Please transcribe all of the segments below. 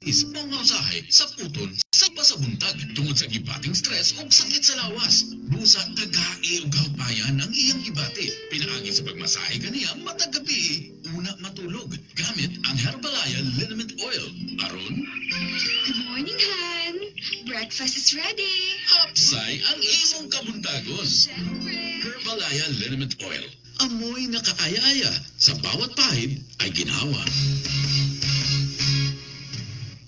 Is mga usahay sa puton sa pasabuntag tungod sa gibating stress o sakit sa lawas. Busa tagae og kahupayan ang iyang gibati. Pinaagi sa pagmasahe kaniya matag gabi. Una matulog gamit ang Herbalaya Liniment Oil. Aron, Good morning, Han. Breakfast is ready. Hapsay ang imong kabuntagon. Siyempre. Herbalaya Liniment Oil. Amoy nakaaya-aya sa bawat pahid ay ginawa.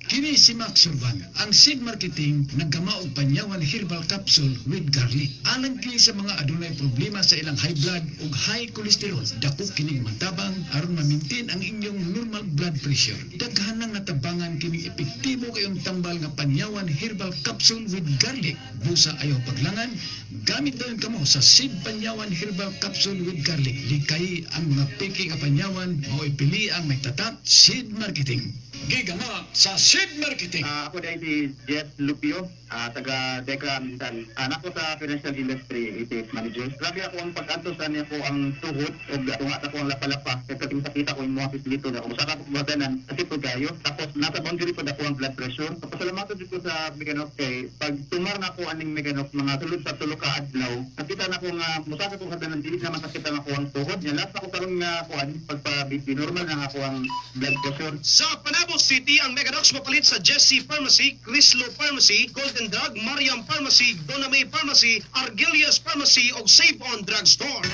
Kini si Max Surban, ang seed marketing naggama og Panyawan Herbal Capsule with garlic. Alang kini sa mga adunay problema sa ilang high blood ug high cholesterol. Dako kining matabang aron ma-maintain ang inyong normal blood pressure. Daghan nang natabangan kining epektibo kayong tambal nga Panyawan Herbal Capsule with garlic. Busa ayaw paglangan, gamit dayon kamo sa Seed Panyawan Herbal Capsule with garlic. Likay ang mga peke nga panyawan, mao pili ang may tatak Seed Marketing. Gigama sa Seed Marketing. Ako dahil si Jeff Lupio, taga Deca Minsan. Anak ko sa financial industry, ATS manager. Grabe ako ang pag-antos ani ako ang tuhod o tunga ako ang lapalapa. Kaya kating sakita ko yung mga pislito na kung saka ko baganan, kasi po kayo. Tapos nasa boundary po ako ang blood pressure. Tapos salamatan dito sa Meganok kay pag tumar na ako aning Meganok mga sulod sa tulo ka adlaw, nakita na ko nga musaka ko kadanan dili na masakit ang ako ang tuhod niya. Last ako karon nga kuan pagpa BP normal na ako ang blood pressure. Sa Panabo City, ang Meganox mapalit sa Jesse Pharmacy, Crislo Pharmacy, Golden Drug, Mariam Pharmacy, Dona May Pharmacy, Argelius Pharmacy o Save On Drugstore.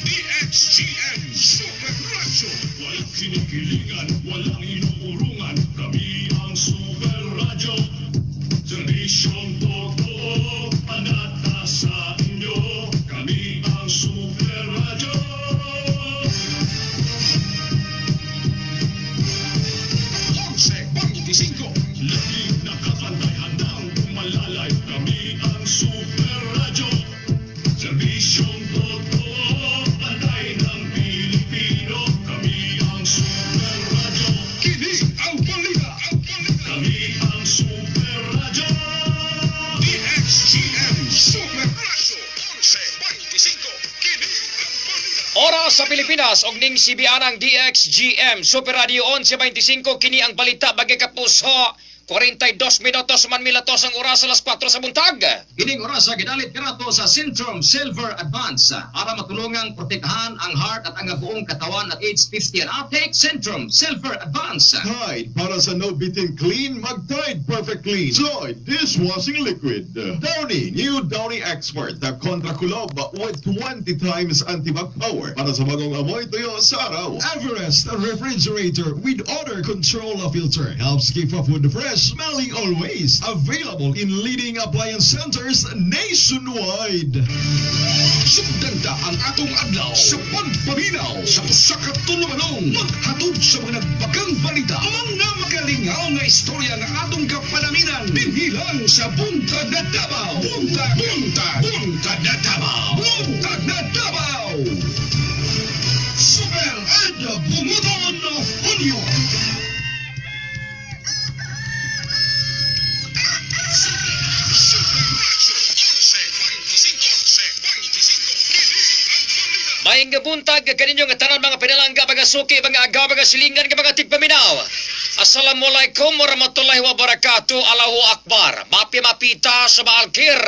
DXGM Super Radyo. Walang kinikilingan, walang inuurungan. Kami ang Super Radyo. Serbisyong totoo, panata sa inyo. Kami ang Super Radyo. 11:25. Laging nakabantay, handang umalalay. Kami ang Super Radyo. Serbisyong totoo, pantay ng Pilipino. Kami ang Super Radyo. Kini ang balita, ang balita. Kami ang Super Radyo. DXGM Super Radyo. 11:25. Kini ang balita. Oras sa Pilipinas og ning CBR ang DXGM Super Radio 11:25, kini ang balita, bagay kapuso. 42 minutos man milatos ang oras sa alas 4 sa buntag. Kining oras sa gidalit kanato sa Centrum Silver Advance para matulungang protektahan ang heart at ang buong katawan at age 50 and up. Take Centrum Silver Advance. Tide para sa no bitin clean, mag-Tide Perfect Clean. Joy dishwashing liquid. Downy, new Downy Expert, the kontra kulob with 20 times antibac power para sa bagong amoy tuyo sa araw. Everest refrigerator with odor control filter helps keep up with the fresh smelling always. Available in leading appliance centers nationwide. Sugdanta ang atong adlaw sa pagpaminaw sa usa ka tulumanong maghatod sa mga nagbagang balita, mga makalingaw nga istorya nga atong kapanaminan dinhi lang sa Buntag na Davao. Buntag, buntag, buntag na Davao. Buntag na Davao. Super Ed Bumuton Hunyo. Super Radyo 11:25, 11:25. Kini ang balita. Maayong buntag kaninyo nga tanan mga pinalangga, mga suki, mga agaw, mga silingan, nga mga tigpaminaw. Assalamualaikum warahmatullahi wabarakatuh. Allahu Akbar. Mapi mapita sa maalkir.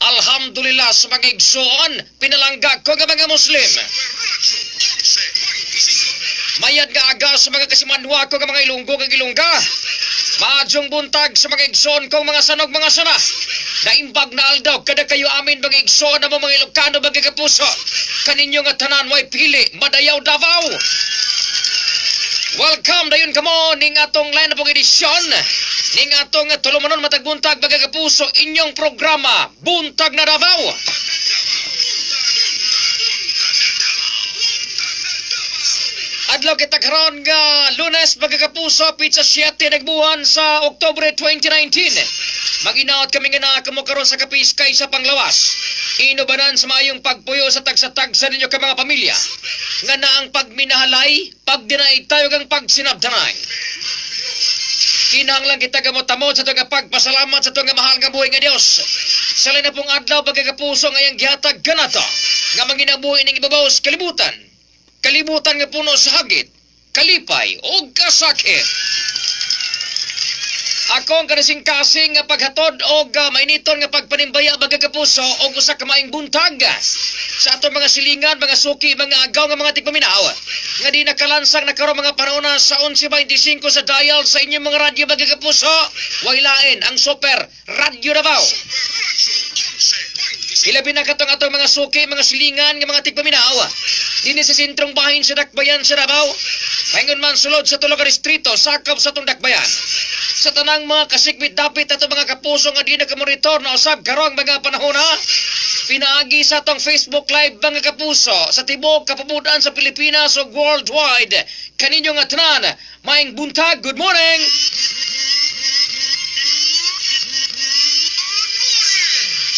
Alhamdulillah sa mga igsoon, pinalangga ko nga mga Muslim. Mayad nga aga sa mga kasimanwa ko nga mga Ilonggo kag Ilongga. Maadjong buntag sa mga igsoon kong mga sanog, mga sana. Naimbag na aldaw kada kayo amin mga igsoon na mo mga Ilocano, mga kapuso. Kaninyo nga tanan way pili, madayaw Davao. Welcome dayon kamo ning atong line pong edisyon ning atong tulumanon matag buntag, mga kapuso, inyong programa Buntag na Davao. Adlaw kita karon nga Lunes, mga kapuso, pitsa 7 nagbuwan sa Oktubre 2019. Maginaot kami nga naa kamo karon sa kapiskay sa panglawas. Inubanan sa maayong pagpuyo sa tagsa-tagsa ninyo ka mga pamilya. Nga na ang pagminahalay, pagdinay tayo kang pagsinabtanay. Kinahanglan kita gamot-tamot sa itong pagpasalamat sa itong mahal nga buhi nga Dios. Sa na pong adlaw pagkakapuso ngayang gihatag kanato nga manginabuhi ning ibabaw sa kalibutan. Kalibutan nga puno sa hagit, kalipay o kasakit. Ako ang kasing-kasing nga paghatod og mainiton nga pagpanimbaya magkakapuso og usa ka maayong buntag sa atong mga silingan, mga suki, mga agaw nga mga tigpaminaw nga di nakalansang na karon mga panahon sa 11:25 sa dial sa inyong mga radyo magkakapuso. Way lain ang Super Radyo Davao. Ilabi na katong atong mga suki, mga silingan nga mga tigpaminaw dinhi sa sentrong bahin sa Dakbayan sa Davao. Paingon man sulod sa tulo ka distrito sakop sa atong Dakbayan. Sa tanang mga kasikbit dapit ato mga kapuso nga di nakamonitor na usab karong mga panahon ha. Pinaagi sa atong Facebook Live mga kapuso sa tibuok kapabudan sa Pilipinas ug worldwide. Kaninyo nga tanan, maayong buntag, good morning!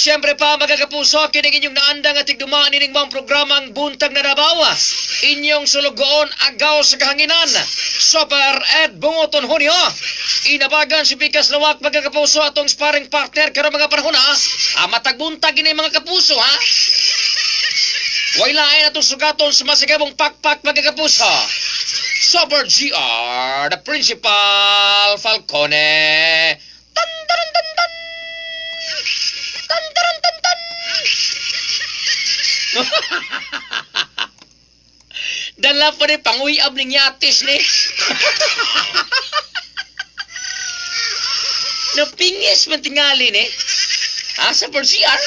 Siyempre pa mga kapuso, kining inyong naandang at tigdumaan ining mga programang Buntag na Davao. Inyong sulugoon agaw sa kahanginan. Super Ed Bungoton Junio. Inabagan si Pikas Lawak mga kapuso atong sparring partner karon mga panahon ha. Ah, matagbuntag ini mga kapuso ha. Way lain atong sugaton sa masigabong pakpak mga kapuso. Super GR, the Principal Falcone. Tan tan tan tan. Tan tan tan tan. Dala pa ni panguyab ning yatis ni. Napingis man tingali ni. Ha, sa GR?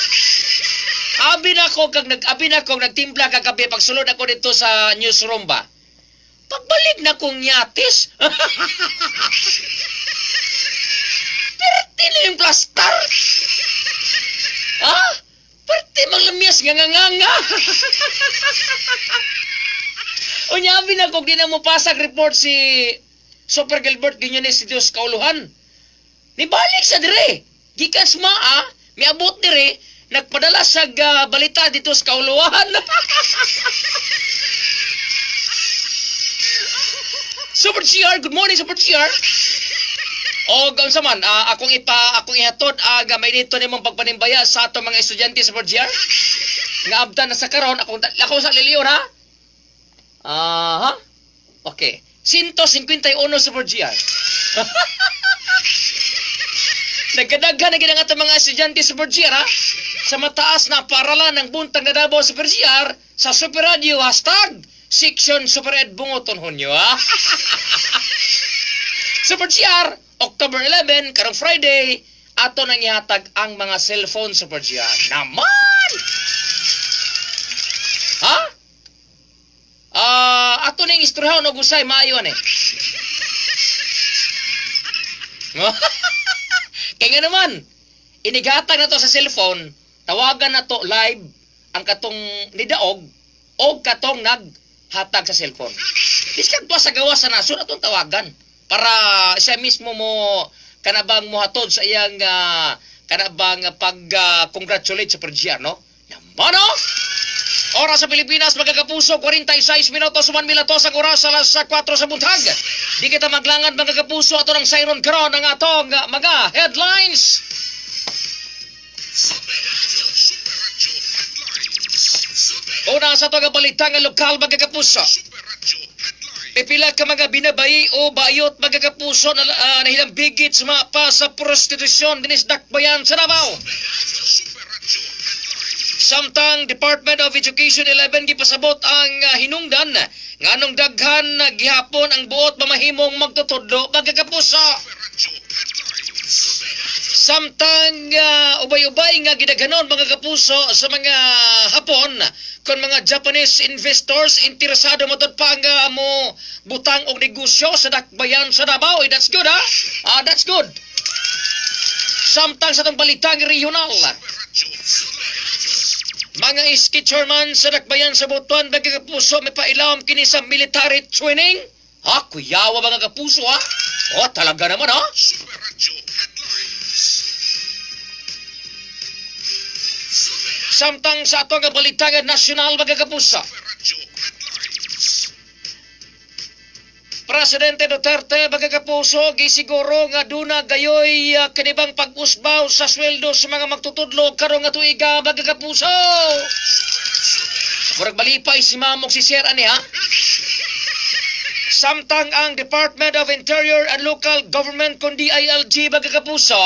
Abi na ko kag nag abi na ko nagtimpla kagabi pagsulod ako dito sa newsroom ba. Pagbalik na kong yatis. Perti na yung plastar. Ha? Perti mang lamyas nga nga nga nga. Unya abi na ko di na mo pasag report si Super Gilbert Ginyones si Diyos Kauluhan. Nibalik sa dire. Gikan sa maa, miabot dire, nagpadala sa balita dito sa Kauluhan. Super GR, good morning Super GR. O unsa man, akong ihatod ag may dito nimong pagpanimbaya sa atong mga estudyante sa Super GR. Nga abdan na sa karon akong ako sa liliyon ha. Aha. Okay. 151 Super GR. Nagkadaghan na gid ang atong mga estudyante sa Super GR ha. Sa mataas na paaralan ng Buntag na Davao Super GR sa Super Radio #SectionSuperEdBungotonHunyo ha. Super GR, October 11, karong Friday, ato nang ihatag ang mga cellphone Super GR. Naman! Ha? Ah, ato ning istoryahon og usay maayo ni. Kaya nga naman, inighatag na to sa cellphone, tawagan na to live ang katong nidaog o katong naghatag sa cellphone. Biskan to sa gawas sa nasod atong tawagan para siya mismo mo kanabang mohatod sa iyang kanabang pag congratulate sa GR, no? Naman, no? Oras sa Pilipinas, mga kapuso, 46 minutos, 1 minutos ang oras alas 4 sa buntag. Di kita maglangan mga kapuso, ato ng siren karon ang atong mga headlines. Una sa atong balita nga lokal mga kapuso. Pipila ka mga binabayi o bayot mga kapuso na nahilambigit sa mga pa sa prostitusyon dinis Dakbayan sa Davao. Samtang Department of Education 11 gipasabot ang hinungdan nganong daghan na gihapon ang buot mamahimong magtutudlo mga kapuso. Samtang ubay-ubay nga gidaghanon mga kapuso sa mga Hapon kon mga Japanese investors interesado matud pa nga mo butang og negosyo sa Dakbayan sa Davao. Eh, that's good ha. Ah, that's good. Samtang sa atong balitang regional, mga iski chairman sa Dakbayan sa Butuan mga kapuso may pailawom kini sa military training. Ha, kuyawa mga kapuso ha. Oh, talaga naman ha. Samtang sa ato nga balita nga nasyonal, mga kapuso. Presidente Duterte, mga kapuso, gisiguro nga duna gayoy kanibang pag-usbaw sa sweldo sa mga magtutudlo karong nga tuiga, mga kapuso. Murag malipay si Mamok si Sir ani ha. Samtang ang Department of Interior and Local Government kun DILG, mga kapuso,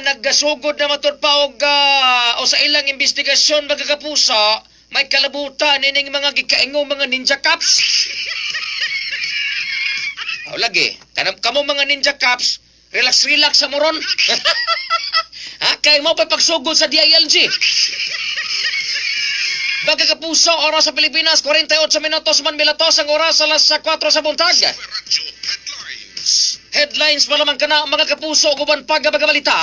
naggasugod na matud pa og o sa ilang investigasyon, mga kapuso, may kalabutan ining mga gikaingong mga ninja cops. Aw lagi, kanam kamo mga ninja cops, relax relax sa moron. Ha, kay mo pa pagsugod sa DILG. Mga kapuso, oras sa Pilipinas, 48 minutos man milatos ang oras alas 4 sa buntag. Headlines pa naman kana, mga kapuso, ug uban pa nga mga balita.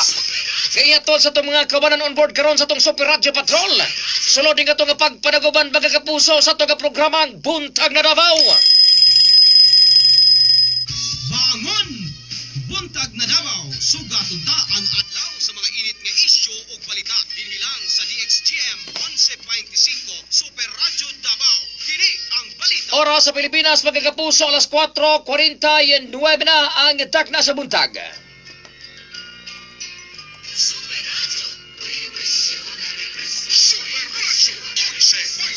Kaya tol sa itong mga kawanan on board karon sa itong Super Radio Patrol. Sulod din itong pagpanaguban, mga kapuso, sa itong programang Buntag na Davao. Bangon! Buntag na Davao, sugaton ta ang adlaw sa mga init nga isyu ug balita dinhi lang sa DXGM 11.25 Super Radio Davao. Kini ang balita. Oras sa Pilipinas, mga kapuso, alas 4:49 na ang takna sa buntag. Super Radio 11.25. Super Radio 11.25.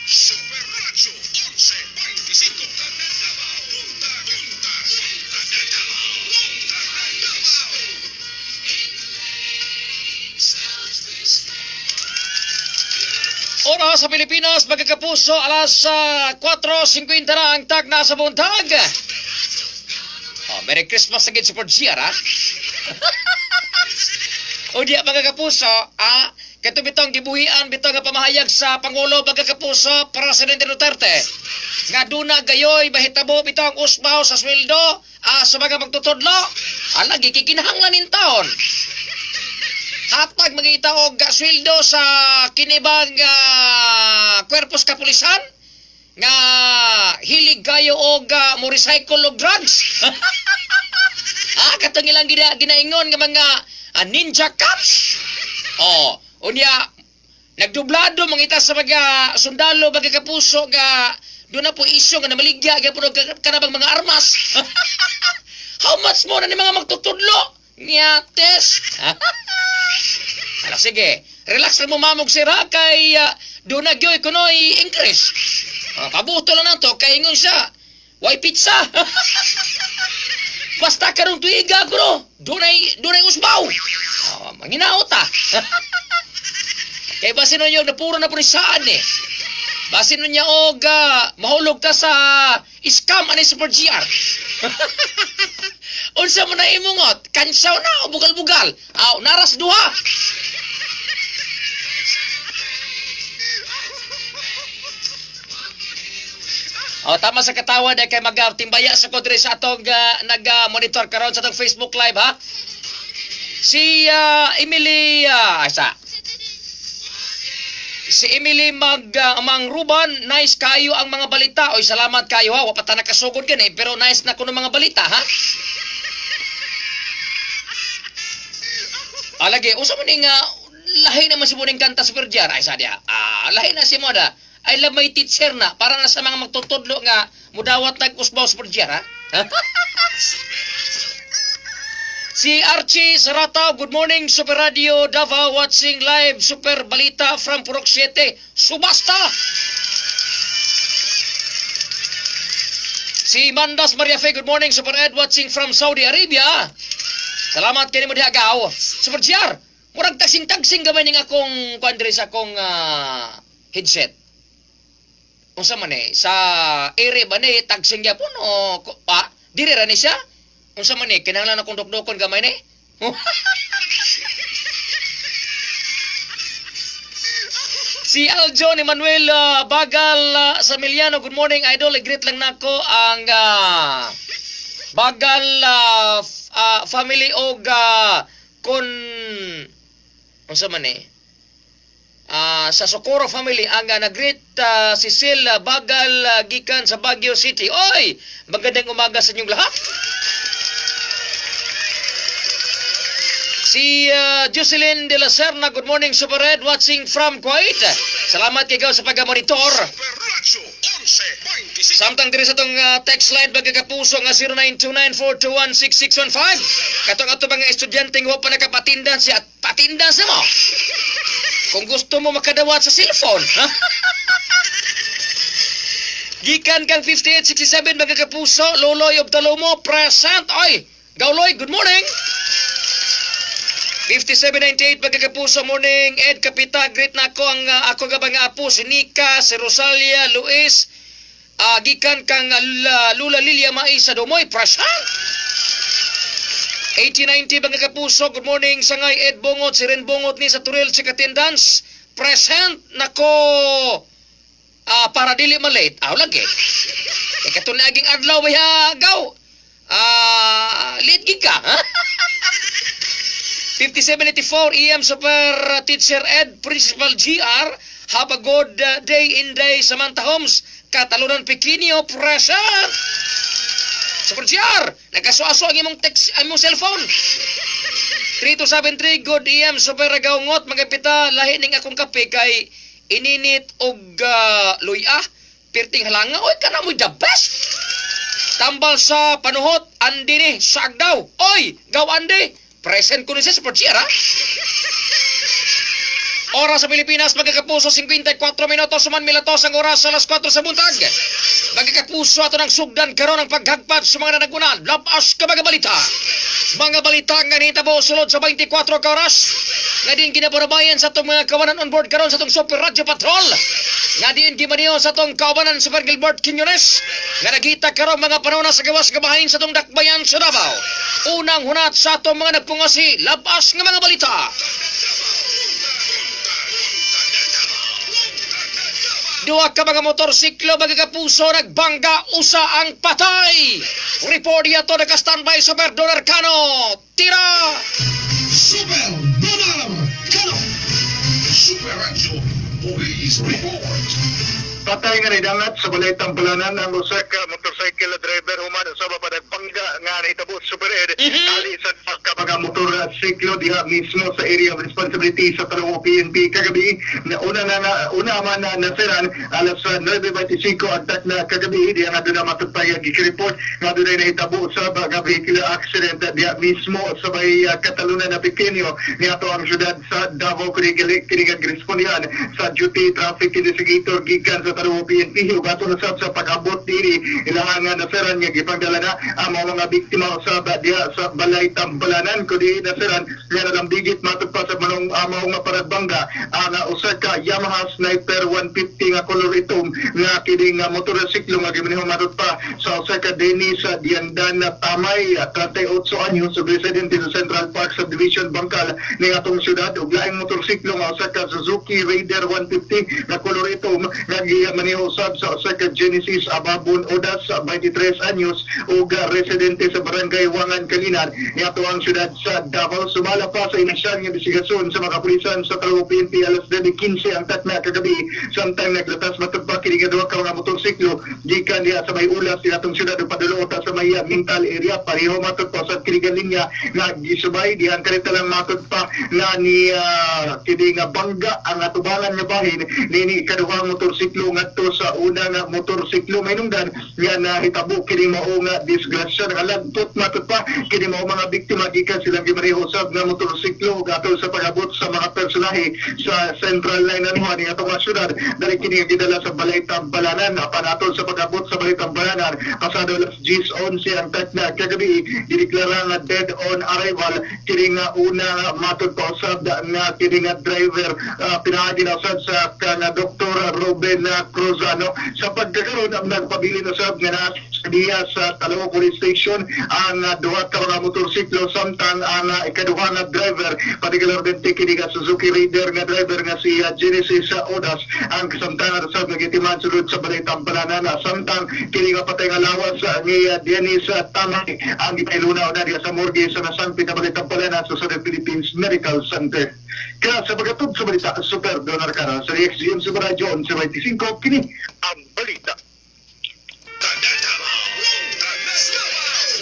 Super Radio 11.25. Davao. Punta, punta, punta na Davao. Punta na Davao. Oras sa Pilipinas, mga kapuso, alas 4:50 na ang tagna sa buntag. Oh, Merry Christmas again, Super GR, ha? O diya, mga kapuso, kato bitong gibuhian bitong nga pamahayag sa Pangulo, mga kapuso, Presidente Duterte. Nga duna gayoy mahitabo bitong usbaw sa sweldo sa mga magtutudlo. Ala, gikikinahanglan nin taon. Hatag mga og sweldo sa kinibang kwerpos kapulisan nga hilig kayo og mo recycle og drugs. Katong ilang ginaingon nga mga ninja cops. Oh, unya nagdublado mangita sa mga sundalo, mga kapuso, nga doon na po isyo nga namaligya gyapon og kanabang mga armas. How much mo na ni mga magtutudlo? Nyates. Ala sige, relax lang mo mamog sira kay doon na gyoy kunoy increase. Pabuto lang nato kay ingon siya. Why pizza? Basta karong tuiga kuno, dunay usbaw. Manginaot ah. Kay basin ninyo napuro na po ni saan eh. Basin niya og mahulog ta sa scam ani Super GR. Unsa mo na imungot? Kansaw na o bugal-bugal? Aw, naras duha. Oh, tama sa katawa dahil kay magtimbaya sa ko diri sa atong nag-monitor karon sa atong Facebook Live ha. Si Emily asa. Si Emily mag Mangruban, nice kayo ang mga balita. Oy, salamat kayo ha. Wa pa ta nakasugod gani, pero nice na kuno mga balita ha. Alagi, usa man nga lahi naman si Muning kanta sa Perdiar. Ay, sa diya. Lahi na si Moda. I love my teacher na. Para na sa mga magtutudlo nga mudawat nag usbaw sa Perdiar, ha? Si Archie Sarataw, good morning, Super Radio Davao, watching live Super Balita from Purok 7, Subasta! Si Mandas Maria Fe, good morning, Super Ed, watching from Saudi Arabia. Salamat kini mo diha gaw. Super GR, murag tagsing-tagsing gamay ning akong kuan diri sa akong headset. Unsa man eh, sa ere ba ni tagsing gyapon o diri ra ni siya? Unsa man eh, kinahanglan akong dukdukon gamay ni? Si Aljon Emmanuel Bagal Samiliano, good morning idol. I-greet lang nako ang Bagal family og kon unsa man eh sa Socorro family ang nag-greet Cecil Bagal gikan sa Baguio City. Oy, magandang umaga sa inyong lahat. Si Jocelyn De La Serna, good morning Super Ed, watching from Kuwait. Salamat kay sa pag-monitor. Super Radyo 11.25. Samtang diri sa tong text line mga kapuso nga 0929-421-6615. Katong ato mga estudyante nga wa pa nakapatindan siya, patindan sa mo. Kung gusto mo makadawat sa cellphone, ha? Gikan kang 5867 mga kapuso, Loloy of Talomo, present. Oy, Gauloy, good morning. 5798 mga kapuso, morning Ed Kapita, greet na ako ang ako ga mga apo si Nika, si Rosalia, Luis, gikan kang Lula Lilia Mais sa Dumoy, present. 1890 mga kapuso, good morning Sangay Ed Bongot, si Ren Bongot ni sa Turil sa attendance, present nako para dili malate. Aw lagi. Kay kato naging adlaw ha gaw. Late gid ka, ha? 5784 EM Super Teacher Ed Principal GR. Have a good day in day Samantha Holmes, Katalunan Pequinio, present. Super GR, nagkaso-aso ang imong text, ang imong cellphone. 3273 good EM Super Gaungot, mga pita lahi ning akong kape kay ininit og luya, pirting halanga. Oy, kana mo the best. Tambal sa panuhot, andi ni sa agdaw. Oy, gaw andi. Present ko ni siya sa Super GR, ha? Oras sa Pilipinas, mga kapuso, 54 minutos, suman milatos ang oras sa alas 4 sa buntag. Mga kapuso, ato ng sugdan karon ang paghagpat sa mga nanagunan. Labas ka mga balita. Mga balita nga nahitabo sulod sa 24 ka oras. Nga din ginabarabayan sa atong mga kawanan on board karon sa atong Super Radio Patrol. Nga din gimaniyo sa atong kaubanan Super Gilbert Quiñones. Nga nagita karon mga panahon na sa gawas gabahin sa atong dakbayan sa Davao. Unang hunat sa atong mga nagpungasi, labas nga mga balita. Duha ka mga motorsiklo, mga kapuso, nagbangga, usa ang patay. Report yato, naka-standby Super Donar Cano. Tira! Super Donar Cano. Super Radyo Police Report. Patay nga nidangat sa balay Tampalanan ang usa ka motorcycle driver human sa padagbangga nga nahitabo Super Ed. Kali sa ka mga motor at siklo diha mismo sa area of responsibility sa Talomo PNP kagabi na una na una man na nasiran alas 9:25 ang na kagabi diha nga doon na matupay ang report nga doon ay nahitabo sa nga vehicular accident diha mismo sa may Catalunan na Pequeño niadto ang syudad sa Davao kini kini respondihan sa duty traffic investigator gikan sa Talomo PNP ug ato na sab sa pag-abot diri ilahang nga nasiran nga gipangdala na ang mga biktima usab diha sa balay Tampalanan kundi nasiran nga nalambigit matud pa sa manong mao nga paragbangga ang usa ka Yamaha Sniper 150 nga color itom nga kini nga motorsiklo nga gimaneho matud pa sa usa ka Dennis Diandan Tamay 38 anyos ug residente sa Central Park Subdivision Bangkal ning atong syudad ug laing motorsiklo nga usa ka Suzuki Raider 150 nga color itom nga gimaneho usab sa usa ka Genesis Ababon Odas 23 anyos ug residente sa barangay Wangan Kalinan niadto ang syudad sa Davao. Sumala pa sa inisyal nga investigasyon sa mga kapulisan sa Talomo PNP alas 9:15 ang tatna kagabi samtang naglatas matud pa kini nga duha ka mga motorsiklo gikan diha sa may ulas sa atong syudad ug padulong sa may Mintal area pareho matud pa sa kini nga linya nga gisubay diha ang kareta lang matud pa na ni kini nga bangga ang atubangan nga bahin nini ikaduhang motorsiklo ngadto sa una nga motorsiklo. Mainungdan nga nahitabo kini mao nga disgrasya. Nakalagtot Matod pa kini mao mga biktima gikan silang gimaneho usab nga motorsiklo ug atol sa pag-abot sa mga personahe sa Central 911 ni atong syudad, dali kini nga gidala sa Balay Tagbalanan. Apan atol sa pag-abot sa Balay Tagbalanan pasado alas 10:11 ang takna kagabi, gideklara nga dead on arrival kini nga una. Matod pa usab nga kini nga driver pinaagi na usab sa kang Dr. Ruben Cruzano. Sa pagkakaroon ang nagpabilin usab nga naa sa diya sa Talao Police Station ang duha ka mga motorsiklo, samtang ang ikaduha nga driver, partikularmente kini nga Suzuki Raider nga driver nga si Genesis Odas, ang kasamtangan usab nga gitiman sulod sa Balay Tagbalanan, samtang kini nga patay nga lawas ni Dennis Tamay ang gipailuna na diya sa morgue sa nasangpit na Balay Tagbalanan sa Southern Philippines Medical Center. Kaya sa pagkatug sa balita, Super Don Arcano sa DXGM Super Radio 1125, kini ang balita.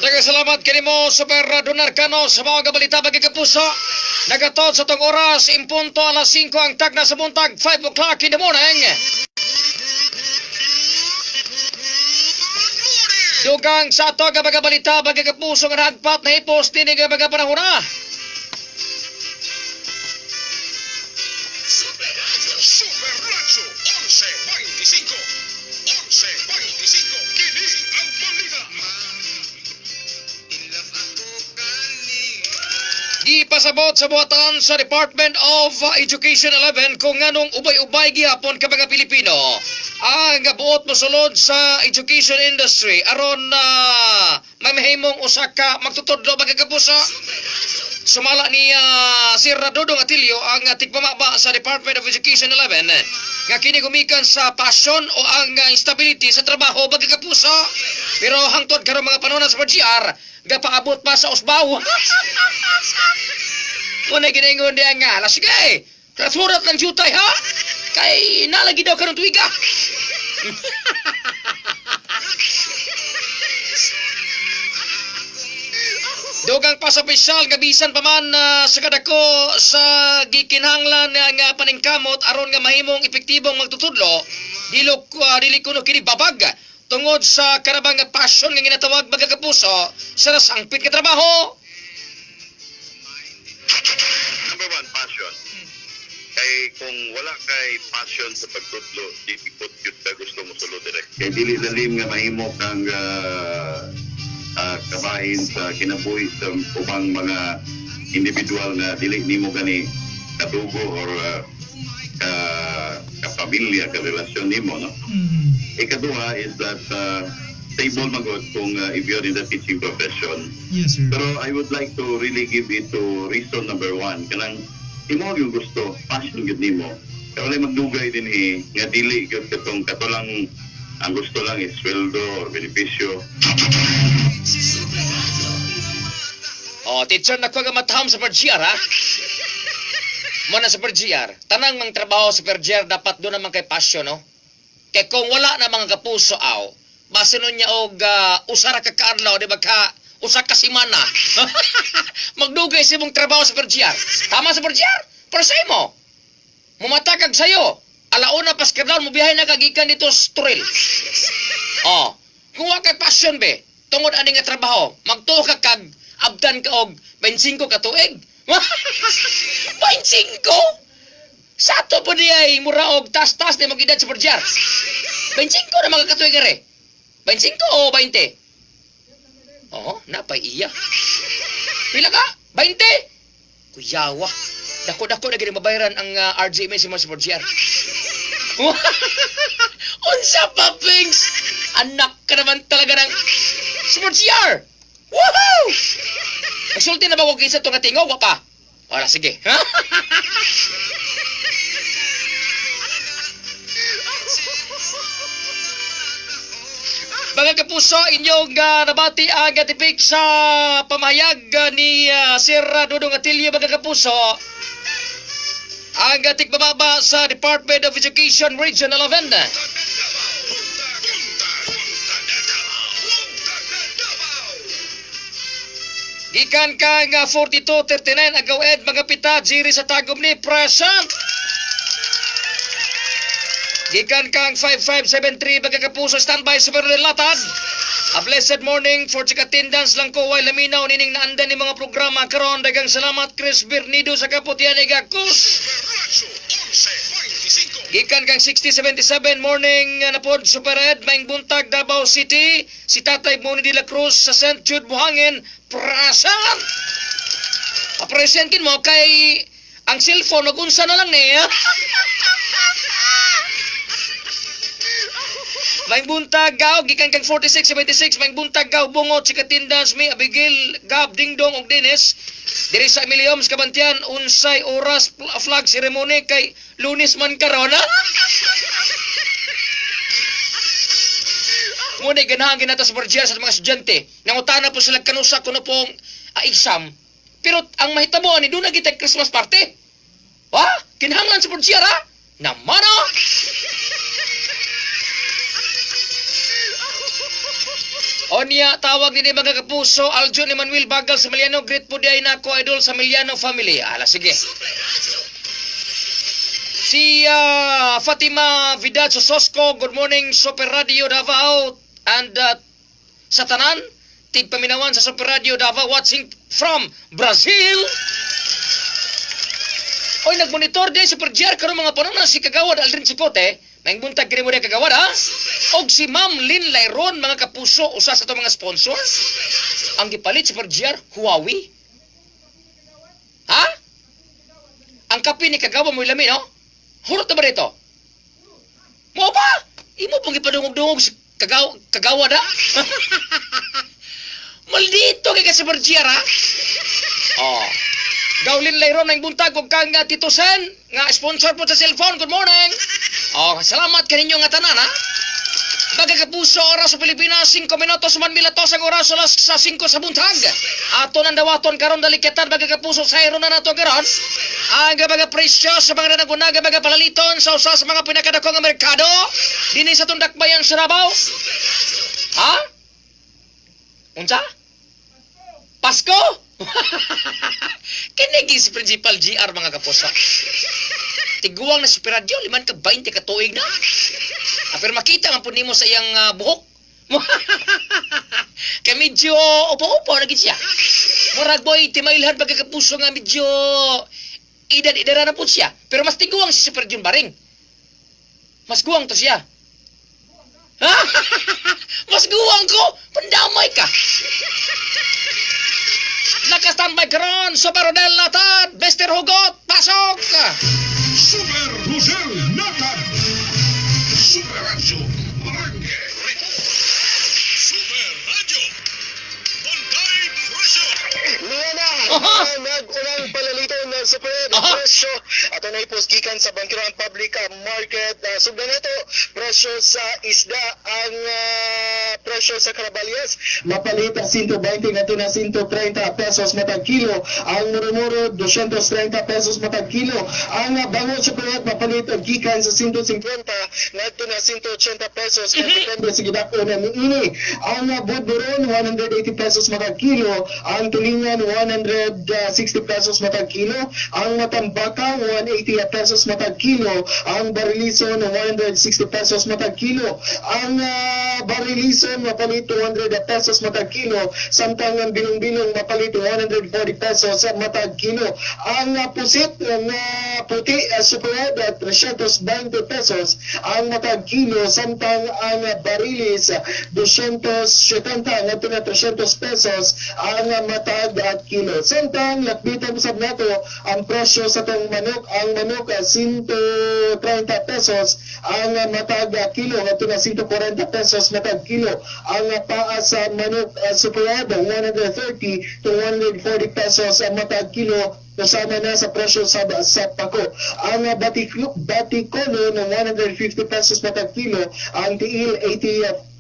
Daghang salamat kanimo, Super Don Arcano, sa mga balita, mga kapuso. Nagatod sa tong oras, impunto alas 5 ang tagna sa buntag, 5 o'clock in the morning. Dugang sa ato nga mga balita, mga kapuso, nga nagpat na hipos dinhi nga mga panahon na. Super Radyo 1125. 1125. Kini ang balita. Gipasabot sa buhatan sa Department of Education 11 kung nganong ubay-ubay gihapon ka mga Pilipino ang buot mosulod sa education industry aron na mamahimong usa ka magtutudlo, mga kapuso. Sumala ni Sir Dodong Atilio, ang tigpamaba sa Department of Education 11, nga kini gumikan sa passion o ang instability sa trabaho, mga kapuso. Pero hangtod karon mga panahon sa GR, gapaabot pa sa usbaw. Muna ginaingon diya nga, ala sige, surat lang jutay ha? Kay nalagi daw karon tuiga. Dugang pa sa opisyal, gabisan pa man sa kadako sa gikinahanglan nga paningkamot aron nga mahimong epektibong magtutudlo, dilo dili kuno kini babag tungod sa karabang nga passion nga ginatawag, mga kapuso, sa nasangpit nga trabaho. Number one, passion. Kay kung wala kay passion sa pagtudlo, di ikot yun ka gusto mo sulod direct. Kay dili lalim nga mahimo kang kabahin sa kinabuhi sa ubang mga individual nga dili nimo gani kadugo or ka kapamilya, ka relasyon nimo, no? Ikaduha is that stable magod kung if you're in the teaching profession. Yes, sir. Pero I would like to really give it to reason number one. Kanang imo yung gusto, passion gyud nimo. Kaya walay magdugay din eh, nga dili gyud katong kato lang ang gusto lang is sweldo or benepisyo. Oh, teacher na ko nga matahom sa GR ha. Mo na sa GR. Tanang mang trabaho sa GR dapat doon naman kay passion, no? Kay kung wala na mga kapuso aw, base nun niya og usa ra ka kaadlaw, di ba ka usa ka semana. Magdugay sa imong trabaho sa GR. Tama sa GR? Pero sa imo, mumatakag sayo. Alauna pas kadlaw mo biyahe na kagikan dito sa Turil. Oh, kung wa kay passion be, tungod ani nga trabaho, magtuo ka kag abdan ka og 25 ka tuig. 25? Sa ato po niya ay mura og tas-tas ni mag-edad sa GR. 25 na mga katuig are. 25 o 20? Oo, napay iya. Pila ka? 20? Kuyawa. Dako-dako na gini mabayaran ang RGMA sa mga GR. Unsa pa, Pings? Anak ka naman talaga ng Super GR! Woohoo! Nagsulti na ba ko kinsa itong tingog? Wa pa? Wala, sige. Mga kapuso, inyong nabati ang tipik sa pamahayag ni Sir Dudong Atilio, mga kapuso. Ang tigbababa sa Department of Education Region 11. Gikan kang 4239 Agaw Ed, mga pita Jiri sa Tagum ni present. Gikan kang 5573, mga kapuso, standby sa Latad. A blessed morning for Chikatindans lang ko way laminaw nining naandan ni mga programa karon. Daghang salamat, Chris Bernido sa Kaputian Igakus. Gikan kang 6077, morning na pod, Super Ed, maayong buntag, Davao City. Si Tatay Moni de la Cruz sa St. Jude Buhangin, present. Pa-present kin mo kay ang cellphone nagunsa na lang niya. Maayong buntag gaw, gikan kang 4676, maayong buntag gaw, Bungo, Chikatindans, mi Abigail, Gab, Dingdong ug Dennis. Diri sa Emiliums Kabantian, unsay oras flag ceremony kay Lunes man karon, ha? Muna ganahan ginata sa Borgia sa mga estudyante. Nangutana po sila kanusa kuno pong exam. Pero ang mahitabo ani doon na kita Christmas party. Wa? Kinahanglan sa Borgia ra? Namana! Onya, tawag din mga kapuso, Aljon Emmanuel Bagal sa Miliano, great po di ay nako, idol sa Miliano family. Ala, sige. Si Fatima Vidal Sosco, good morning, Super Radio Davao and sa tanan, tigpaminawan sa Super Radio Davao, watching from Brazil. Oy, nagmonitor din Super GR karon mga panahon na si Kagawad Aldrin Chipote. Maayong buntag kini mo diha, Kagawad, ha. Og si Ma'am Lynn Layron, mga kapuso, usa sa ato mga sponsor. Ang gipalit, Super GR, Huawei. Ha? Ang kape ni Kagawa mo lami, no? Hurot na ba dito? Mo ba? Imo pong gipadungog-dungog si Kagawa da? Maldito kay ka Super GR, ha? Oh. Gaulin Layron ng buntag ug kang Tito Sen nga sponsor po sa cellphone. Good morning. Oh, salamat kaninyo nga tanan, ha. Mga kapuso, oras sa Pilipinas, 5 minutos man milatos ang oras alas sa 5 sa buntag. Ato nang dawaton karon dalikitan, mga kapuso, sa na nato karon. Ang mga presyo sa mga nanagunaga, mga palaliton sa usa sa mga pinakadako nga merkado dinhi sa Tundak Bayan sa Davao. Ha? Unsa? Pasko? Kinigi si Principal GR, mga kapuso. Tiguang na si Piradyo, liman ka 20 ka tuig na. Ah, pero makita man po nimo sa iyang buhok. Kay medyo upo-upo na gid siya. Murag boy, timailhan pagkakapuso nga medyo edad-edara na po siya. Pero mas tiguang si Super Jun Baring. Mas guwang to siya. Mas guwang ko! Pandamay ka! Nakastambay karon, Super Rodel Natad, Mr. Hugot, pasok! Super Rodel Natad. Super Radio Barangay Report. Super Radio. Bantay Presyo. Niya na, nag-unang palalito ng super presyo ato na gikan sa Bangkiran Public Market. Sugdan nato presyo sa isda, ang presyo sa karabalyas mapalit 120 ngadto na 130 pesos matag kilo, ang murumuro 230 pesos matag kilo, ang bango super mapalit gikan sa 150 ngadto na 180 pesos kay depende sa gidako na niini, ang budburon 180 pesos matag kilo, ang tulingan 160 pesos matag kilo, ang matambaka 180 pesos matag kilo, ang barilison 160 pesos matag kilo, ang barilison mapalit 200 pesos matag kilo, samtang ang bilong-bilong mapalit 140 pesos matag kilo. Ang pusit nga puti super 320 pesos ang matag kilo, samtang ang barilis 270 ngadto na 300 pesos ang matag at kilo. Samtang lakbitan usab nato ang presyo sa tong manok, ang manok 130 pesos ang matag kilo ngadto na 140 pesos matag kilo. Ang paa sa manok super 130 to 140 pesos ang matag kilo, kasama na sa presyo sa pako. Ang batikulo ng 150 pesos matag kilo, ang tiil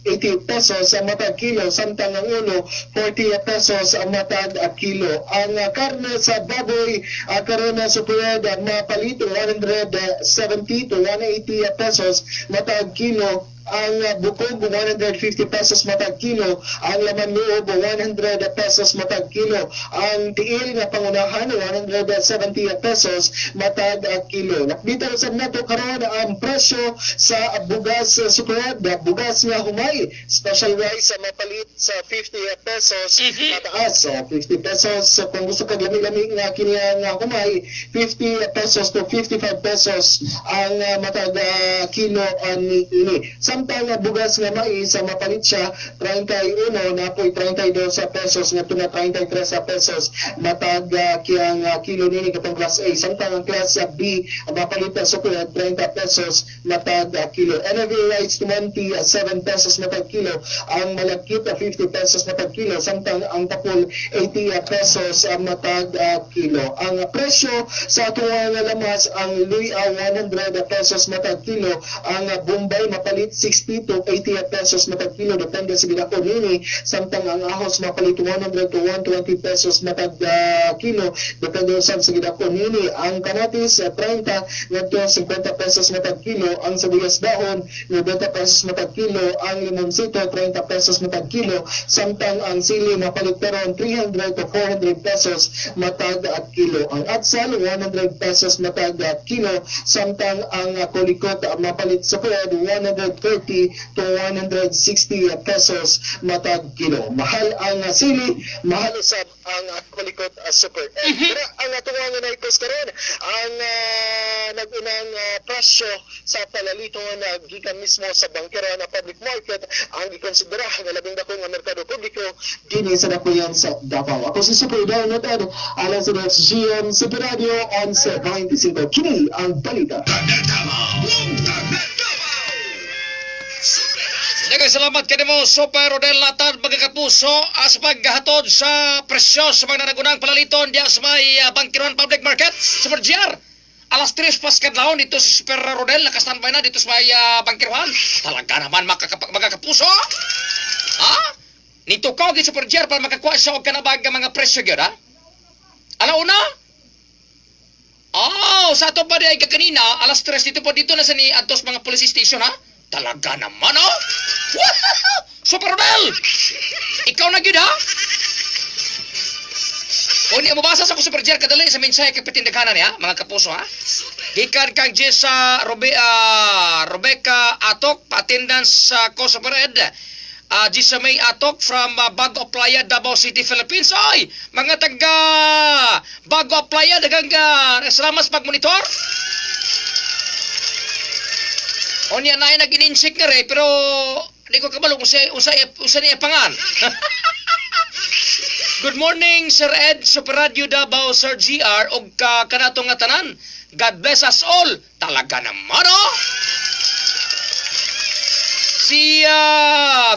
80 pesos ang matag kilo, samtang ang ulo 40 pesos ang matag kilo. Ang karne sa baboy karon na super mapalit 170 to 180 pesos matag kilo. Ang bukog 150 pesos matag kilo, ang laman loob 100 pesos matag kilo, ang tiil nga pangunahan 170 pesos matag kilo. Nakbita usab nato karon ang presyo sa bugas Super Ed, bugas nga humay, special rice mapalit sa 50 pesos pataas. So 50 pesos kung gusto kag lami-lami nga kini nga humay, 50 pesos to 55 pesos ang matag kilo ani ini. Samtang bugas nga mais mapalit siya 31 napoy 32 sa pesos ngadto na 33 sa pesos matag kiyang kilo nini katong class A. Samtang ang class B mapalit sa 30 pesos matag kilo. NFA rice 27 pesos matag kilo, ang malagkit 50 pesos matag kilo, samtang ang tapol 80 pesos matag kilo. Ang presyo sa atuang lamas, ang luya 100 pesos matag kilo, ang Bombay mapalit 60 to 80 pesos matag kilo depende sa gidako nini, samtang ang ahos mapalit 100 to 120 pesos matag kilo depende usab sa gidako nini. Ang kamatis 30 ngadto 50 pesos matag kilo, ang sibuyas dahon 90 pesos matag kilo, ang limonsito 30 pesos matag kilo, samtang ang sili mapalit karon 300 to 400 pesos matag kilo. Ang atsal 100 pesos matag kilo, samtang ang kulikot mapalit sa 130 to 160 pesos matag kilo. Mahal ang sili, mahal usab ang kulikot, Super Ed. Pero ang atuwang nga naipos karon ang nag-unang presyo sa palalito na gikan mismo sa bangkero na public market, ang gikonsidera nga labing dako nga merkado publiko dinhi sa dakuyan sa Davao. Ako si Super Ed Ed alang sa DXGM Super Radio 11.25. Kini ang balita. Daghang salamat kanimo Super Rodel Latad, mga kapuso, sa paghahatod sa presyo sa mga nanagunang palaliton diya sa may Bangkiron Public Market. Super GR, alas 3 pas kadlawon dito si Super Rodel naka-standby na dito sa may Bangkirohan. Talaga naman mga kapuso. Ha? Nito ka og Super GR para makakuha siya og kanabag nga mga presyo gyud ha. Alauna. Oh, sa ato pa di ay kakanina, alas 3 dito po dito na sa ni Antos mga police station ha. Talaga naman oh. Super Rodel! Ikaw na gyud ha. O niya mabasa sa ko Super GR kadali sa mensahe kay pitindaghanan niya, mga kapuso ha. Gikan kang Jessa Rebecca Atok, pa-attendance sa ko Super Ed. Jessa May Atok from Bago Playa, Davao City, Philippines. Ay, mga taga Bago Playa, daghang salamat sa pagmonitor. O niya na nag-ininsik na rin, pero di ko kabalo kung usa niya pangan. Good morning, Sir Ed, Super Radio Davao, Sir GR, og ka kanato nga tanan. God bless us all. Talaga naman, oh! Si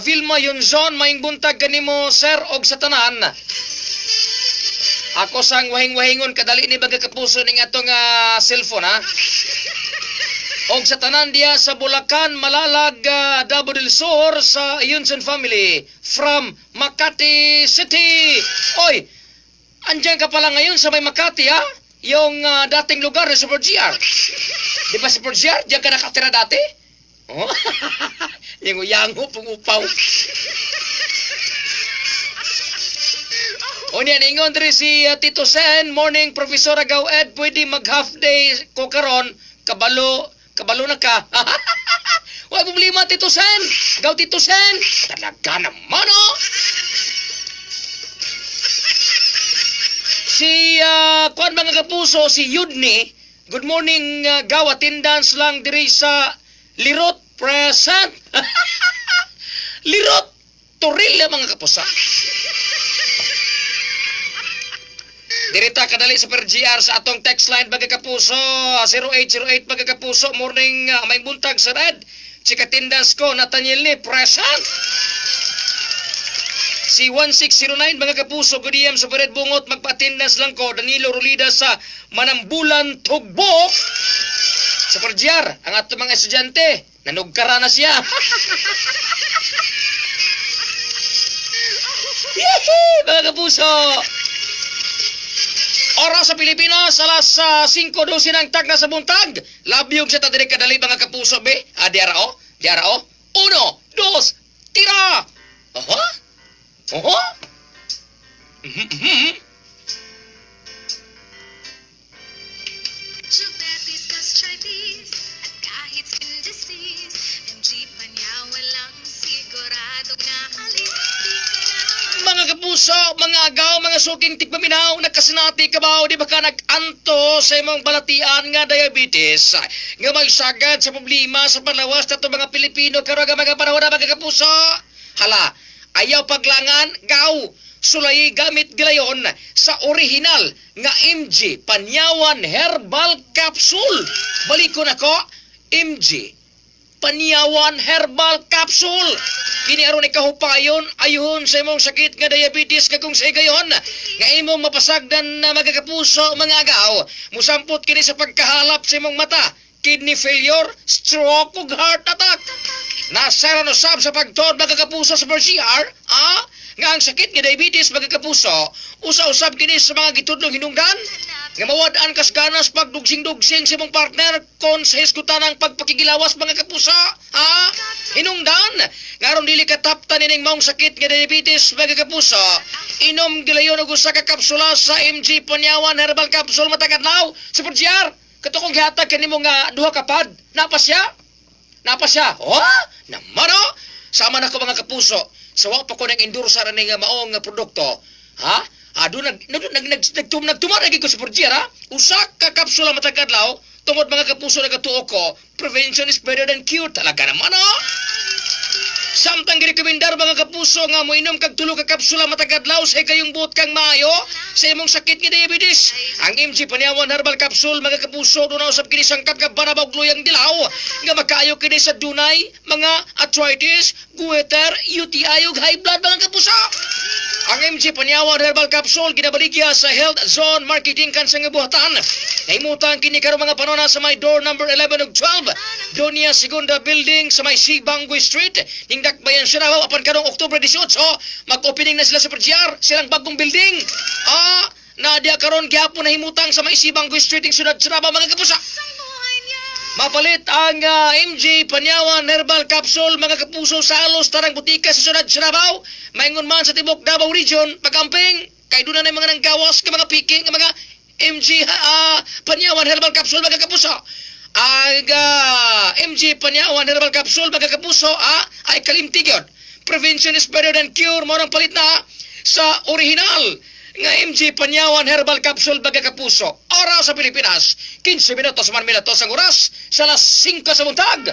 Vilma Yunzon, maing buntag kanimo, sir, og sa tanan. Ako sang wahing-wahingon, kadali ni baga kapuso ning atong cellphone, ha? Og sa tanan diya sa Bulacan, Malalag, Davao del Sur, sa Yunzon family from Makati City. Oy, andyan ka pala ngayon sa may Makati, ha? Yung dating lugar ni Super GR. Di ba Super GR? Diyan ka nakatira dati? Oh? Yung yango, pungupaw. O niya, ningon diri si Tito Sen, morning Professor Agaw Ed, pwede mag half day ko karon, kabalo, kabalo na ka. Huwag problema, Tito Sen. Gaw Tito Sen. Talaga naman, oh. Si, kuan mga kapuso, si Yudni, good morning, Gaw, attendance lang diri sa Lirot present. Lirot, Torilla mga kapusa. Dirita kadali sa per GR sa atong text line mga kapuso, 0808 mga kapuso, morning, may buntag sa red. Chika attendance ko, Nathaniel ni present. Si 1609 mga kapuso, good AM sa Red Bungot, magpa-attendance lang ko, Danilo Rolida sa Manambulan, Tugbok. Sa per GR, ang atong mga estudyante, nanugkara na siya. Yehey, mga kapuso! Oras sa Pilipinas, alas 5:12 ng tag na sa buntag. Labyog sa tadiri kadali mga kapuso, be. Ah, di arao? Di arao? Uno, dos, tira! Aha? Aha? Mhm, mhm. Diabetes, gastritis, at kahit skin disease, MG Panyawan lang siguradong naalis. Di ka na Mga kapuso, mga agaw, mga suking tigpaminaw, nagkasinati ka ba o di ba ka nag-anto sa imong balatian nga diabetes? Nga may sagad sa problema sa panlawas nato mga Pilipino karon nga mga panahon na, mga kapuso. Hala, ayaw paglangan, gaw, sulay gamit gilayon sa original nga MG Panyawan Herbal Capsule. Balikon ako, MG Panyawan Herbal Capsule. Kini aron ikahupayon ayuhon sa imong sakit nga diabetes kag kung sa higayon nga imong mapasagdan na, mga kapuso, mga agaw, musampot kini sa pagkahalap sa imong mata, kidney failure, stroke ug heart attack. Nasara no sab sa pagtuod, mga kapuso, sa GR, nga ang sakit nga diabetes, mga kapuso, usa-usab kini sa mga gitudlong hinungdan nga mawad-an kas ganas pagdugsing-dugsing sa imong partner kon sa hisgutan ang pagpakigilawas, mga kapuso, ha? Hinungdan nga aron dili ka taptan ining maong sakit nga diabetes, mga kapuso, inom gilayon og usa ka kapsula sa MG Panyawan Herbal Capsule matag adlaw. Sa GR kato kong gihatag kanimo nga duha ka pad, napa siya. Napa siya. Oh, naman oh. Sama na ko, mga kapuso. Sa wa pa ko nang endorsa ra nga maong nga produkto. Ha? Ah, doon nag nag nag nag nagtum nagtumar lagi ko sa Porgier, ha? Usa ka kapsula matag adlaw tungod, mga kapuso, nagatuo ko, prevention is better than cure talaga naman, oh. Samtang girekomendar, mga kapuso, nga moinom kag tulo ka kapsula matag adlaw sa kayong buot kang maayo sa imong sakit nga diabetes. Ang MG Panyawan Herbal Capsule, mga kapuso, doon usab kini sangkap nga banaba ug luyang dilaw nga makaayo kini sa dunay mga arthritis, goiter, UTI ug high blood, mga kapuso. Ang MG Panyawan Herbal Capsule ginabaligya sa Health Zone Marketing kansa nga buhatan. Nahimutang kini karong mga panona sa may door number 11 ug 12, Donia Segunda Building sa may Sibanggoy Street. Ning Dakbayan siya na apan karong Oktubre 18 mag-opening na sila sa GR silang bagong building. Na diya karon gihapon nahimutang sa may Sibanggoy Street ing syudad sa Davao, mga kapuso. Mapalit ang MG Panyawan Herbal Capsule, mga kapuso, sa alos tarang butika sa syudad sa Davao. Maingon man sa tibok Davao Region, pagamping kay doon na mga nanggawas nga mga picking nga mga MG Panyawan Herbal Capsule, mga kapuso. Ang MG Panyawan Herbal Capsule, mga kapuso, ay kalimti gyud. Prevention is better than cure mo ang palit na sa original nga MG Panyawan Herbal Capsule, mga kapuso. Oras sa Pilipinas, 15 minutos man minutos ang oras sa alas 5 sa buntag.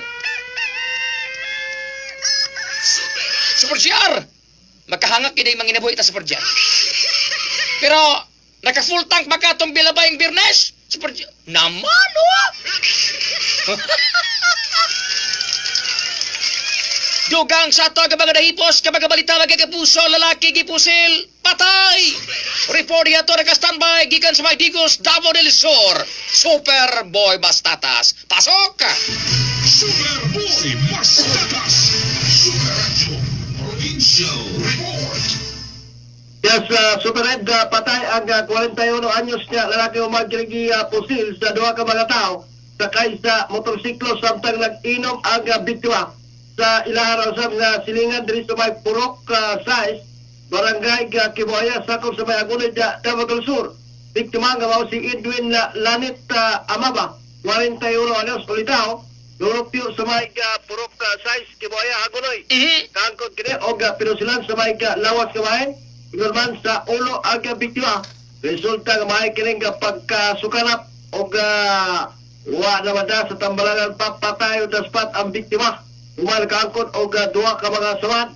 Super GR! Magkahangak kini mga inabuhi ta sa Super GR. Pero, naka full tank ba ka itong bilabayng Biyernes? Super GR. Naman, oh! Dugang sa ato ang mga nahipos, ka mga balita, mga kapuso, lalaki gipusil, patay! Report yato naka-standby, gikan sa mga Digos, Davao del Sur. Superboy Bastatas. Pasok! Superboy Bastatas. Super Radio Provincial Report. Yes, Super Red, patay ang 41 anyos nga lalaki human kini pusil sa duha ka mga tao sakay sa motorsiklo samtang nag-inom ang biktima sa ilaha raw nga silingan diri sa may Purok 6, Barangay Kibuaya, sakop sa may Agunoy, Davao del Sur. Biktima nga mao si Edwin Lanit Amaba, 41 anyos ulitaw, lurupyo sa may Purok 6, Kibuaya, Agunoy. Kaangkot kini og pinusilan sa may lawas kamahin. Ingon man sa ulo ang biktima. Resulta nga maay kining pagkasukanap og wa naman da sa tambalangan papatay on the spot ang biktima. Human kaangkot og duha ka mga samad.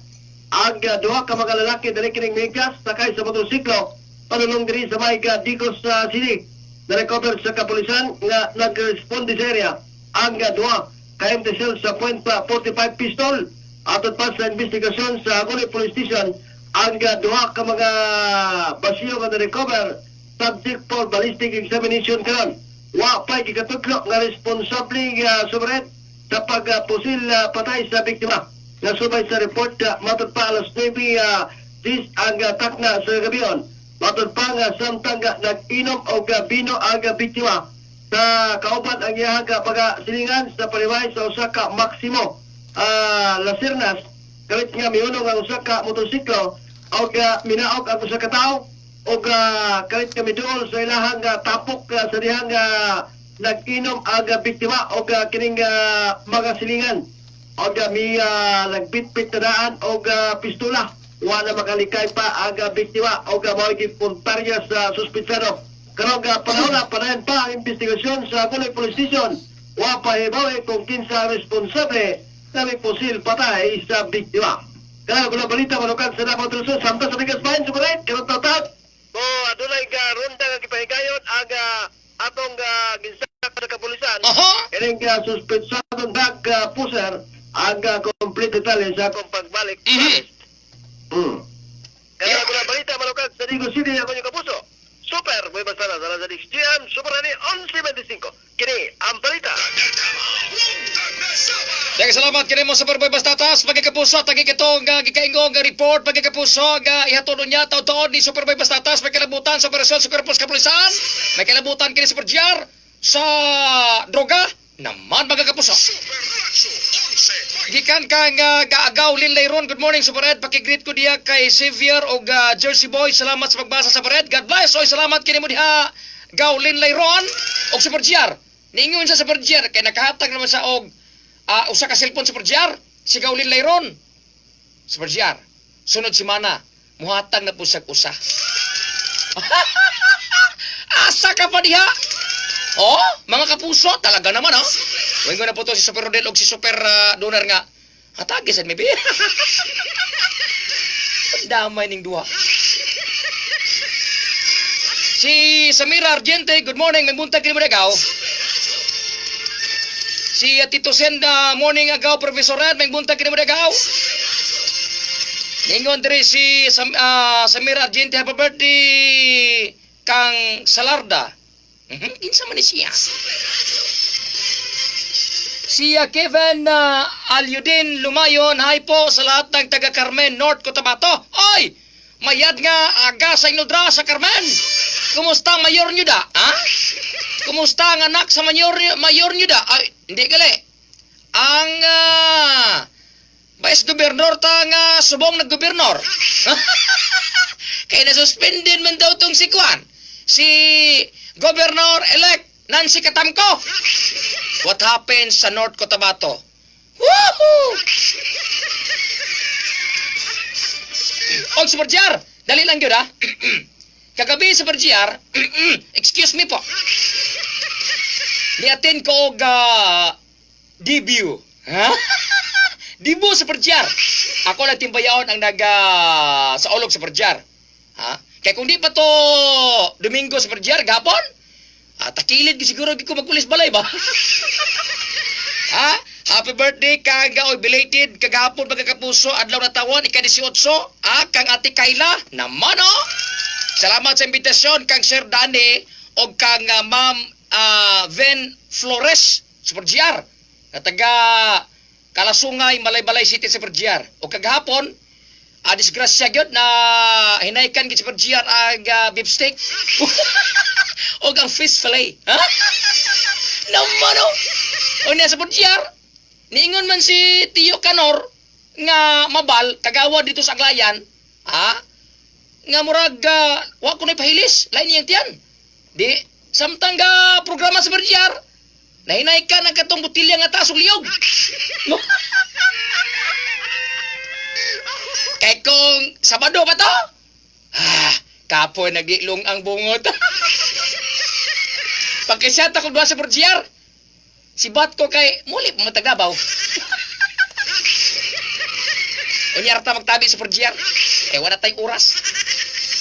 Ang duha ka mga lalaki dali kining mingkas sakay sa motorsiklo padulong diri sa may Digos City. Na-recover sa kapulisan nga nag-responde sa area ang duha ka empty shell sa .45 pistol. Atod pa sa investigasyon sa Agunoy Police Station, ang duha ka mga basiyo nga na-recover subject for ballistic examination karon. Wa pa'y gikatudlo nga responsable sumaret sa pagpusil patay sa biktima. Nga subay sa report, matod pa alas 9 dis ang takna sa gabion. Matod pa nga samtang nag-inom og bino ang biktima sa kauban ang iyang pagasilingan sa paliway sa usa ka Maximo. Las Sernas kalit nga mihunong ang usa ka motorsiklo og minaok ang usa ka tawo og kalit nga miduol sa ilahang tapok sa dihang nag-inom ang biktima og kining mga silingan og mi nagbitbit na daan og pistola. Wala makalikay pa ang biktima og mao gipuntarya sa suspitsado. Karong panahon na padayon pa ang investigasyon sa Aguloy Police Station. Wa pa hibaw kung kinsa responsable sa may pusil patay sa biktima. Kaya kung balita manukan sa Davao del Sur, samta sa Bigas Bayan, sumalit, karong tatat. So, adunay ka ronda nga gipahigayon ang atong ginsak sa kapulisan. Kining suspetsadong drug pusher ang complete detalye sa akong pagbalik. Kaya kung balita manukan sa Digos City, ako yung kapuso. Super, muy basada sa Lazarix GM, Super Ani 11.25. Kini, ang balita. Daghang salamat kini mo sa Superboy Bastatas, mga kapuso, tagi kitong gikaingo nga report, mga kapuso, nga ihatod niya taud-taod ni Superboy Bastatas, may kalabutan sa operasyon sa Korpos Kapulisan, may kalabutan kini Super GR sa droga naman, mga kapuso. Gikan kang Gaagaw Lin Layron, good morning, Super Ed. Paki-greet ko diha kay Xavier og Jersey Boy. Salamat sa pagbasa, Super Ed. God bless. Oy, salamat kini mo diha, Gaw Lin Layron og Super GR. Niingon sa Super GR kay nakahatag naman sa og usa ka cellphone, Super GR, si Gaulin Layron. Super GR. Sunod semana muhatag na po sa usa. Asa ka pa diha? Oh, mga kapuso, talaga naman, oh. Wingo na po to si Super Rodel og si Super Donar nga. Hatagi sad maybe. Damay ning duha. Si Samira Argente, good morning. May buntag kini mo dagaw. Si Tito Senda, morning agaw, Professor Red, may buntag kini mo dagaw. Ningon diri si Samira Argente, happy birthday kang Salarda. Kinsa man ni siya? Si Kevin Alyudin Lumayon, hi po sa lahat ng taga Carmen, North Cotabato. Oy! Mayad nga aga sa inudra sa Carmen. Kumusta ang mayor nyo da? Ha? Kumusta ang anak sa mayor nyo da? Ay, hindi gali. Ang vice gobernador ta nga subong naggobernador. Kaya nasuspended man daw tong si Kwan. Si Governor-elect Nancy Katamco. What happened sa North Cotabato? Woohoo! Og Super GR, dali lang yun ha. Kagabi, Super GR, excuse me po. Ni-attend ko og debut. Ha? Debut, Super GR. Ako lang timbayaon ang nag sa ulog, Super GR. Ha? Kaya kung di pa to Domingo, Super GR, gapon, takilid siguro ko magkulis balay ba? Ha? Happy birthday kang oy belated kagahapon, mga kapuso, adlaw na tawon ika-18 kang Ate Kayla naman oh. Salamat sa imbitasyon kang Sir Danny og kang Ma'am Ven Flores, Super GR, nga taga Kalasungay, Malaybalay City, Super GR. Og kagahapon disgrasya gyud na hinaykan gid, Super GR, ang beef steak og ang fish fillet. Ha? Naman oh. O niya, Super GR, niingon man si Tio Canor nga mabal kagawa dito sa Aglayan, ha? Nga murag wa ko na pahilis, lain niyang tiyan. Di samtang ga programa sa GR, nahinay ka ng katong botilya nga taas og liyog. No? Kay kung Sabado pa to, kapoy nagilong ang bungot. Pagkasya ko duha sa GR, si bat ko kay muli matagabaw. Unya ra ta magtabi sa GR. Kay wala tayong oras.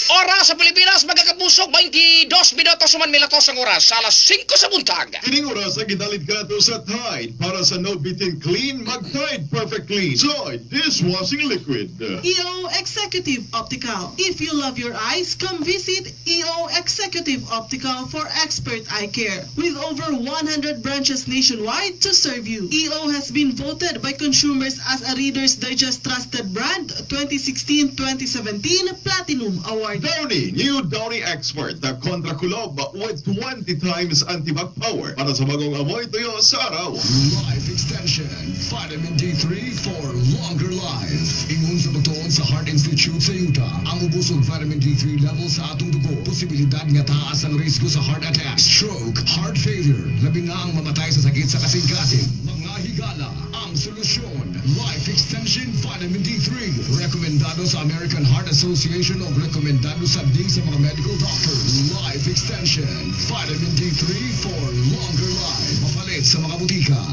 Oras sa Pilipinas, mga kapusok, 22 minutos suman milatos ang oras sa alas 5 sa buntag. Kining oras ang gidalit kanato sa Tide para sa no bitin clean, mag Tide Perfect Clean. Joy dishwashing liquid. EO Executive Optical. If you love your eyes, come visit EO Executive Optical for expert eye care. With over 100 branches nationwide to serve you. EO has been voted by consumers as a Reader's Digest Trusted Brand 2016-2017 Platinum Award. Downy, new Downy Expert, the kontra kulob with 20 times antibac power para sa bagong amoy tuyo sa araw. Life Extension. Vitamin D3 for longer life. Ingon sa pagtuon sa Heart Institute sa Utah, ang ubos og vitamin D3 level sa atong dugo, posibilidad nga taas ang risko sa heart attack, stroke, heart failure, labi na ang mamatay sa sakit sa kasing-kasing. Mga higala, ang solusyon. Life Extension Vitamin D3. Rekomendado sa American Heart Association o rekomendado sa din sa mga medical doctors. Life Extension Vitamin D3 for longer life. Mapalit sa mga butika.